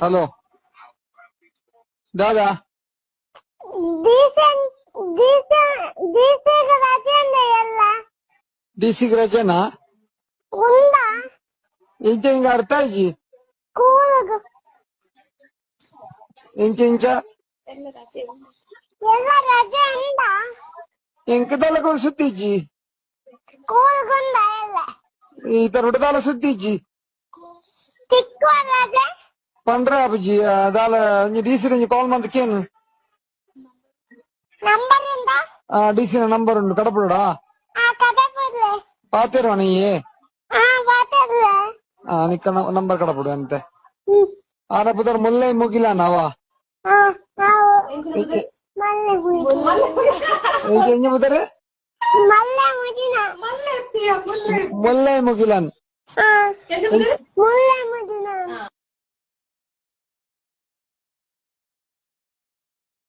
Hello ದಾದಾ. ಡೀಸೆನ್ ಡೀಸೆನ್ ಡಿಸಿಗ್ ರಜೆ ಉಂಡೆ ಎಲ್ಲ. ಡಿ ಸಿ ರಜೆನಾ? ಉಂಡಾ? ಇಂಚ ಇಂಗ ಅರ್ಥ ಆಯ್ಜಿ. ಸ್ಕೂಲ್ಗ್. ಇಂಚ ಇಂಚ. ಎಲ್ಲ ರಜೆ ಉಂಡಾ? ಎಂಕ್ ದಾಲ ಸುದ್ದಿ ಇಜ್ಜಿ. ಸ್ಕೂಲ್ಗ್ ಉಂಡಾ ಎಲ್ಲ? ಈ ತರ ದಾಲ ಸುದ್ದಿ ಇಜ್ಜಿ. ತಿಕ್ಕುವ ರಜೆ? ಪಂಡ್ರೆ ಆಪುಜಿ. ದಾಲ ಒಂಜಿ ಡಿ ಸಿ ಒಂಜಿ ಕಾಲ್ ಮಂತ್ ಕೇನು. ನಂಬರ್ ಉಂಡಾ? ಡಿ ಸಿ ನಂಬರ್ ಉಂಡು, ಕಡಪುಡಾ? ಆ, ಕಡಪುಡ್ಲೆ. ಪಾತೆರ್ವಣ ಈ? ಆ, ಮಾತಾಡ್ಲೆ. ಆ, ನಿಕ್ಕ ನಂಬರ್ ಕಡಪುಡು ಅಂತೆ. ಹ್ಮ್. ಆರ ಪುದರ್ ಮುಲ್ಲೈ ಮುಗಿಲಾನ ಅವ. ಆ, ನಾವು ಮಲ್ಲೆ ಮುಗಿನ. ಎಂಚ ಎಂಚ ಪುದರ್? ಮಲ್ಲೆ ಮುಗಿನ. ಮುಲ್ಲೈ ಮುಗಿಲನ್. ಆ, ಮುಲ್ಲೆ ಮುಗಿನ.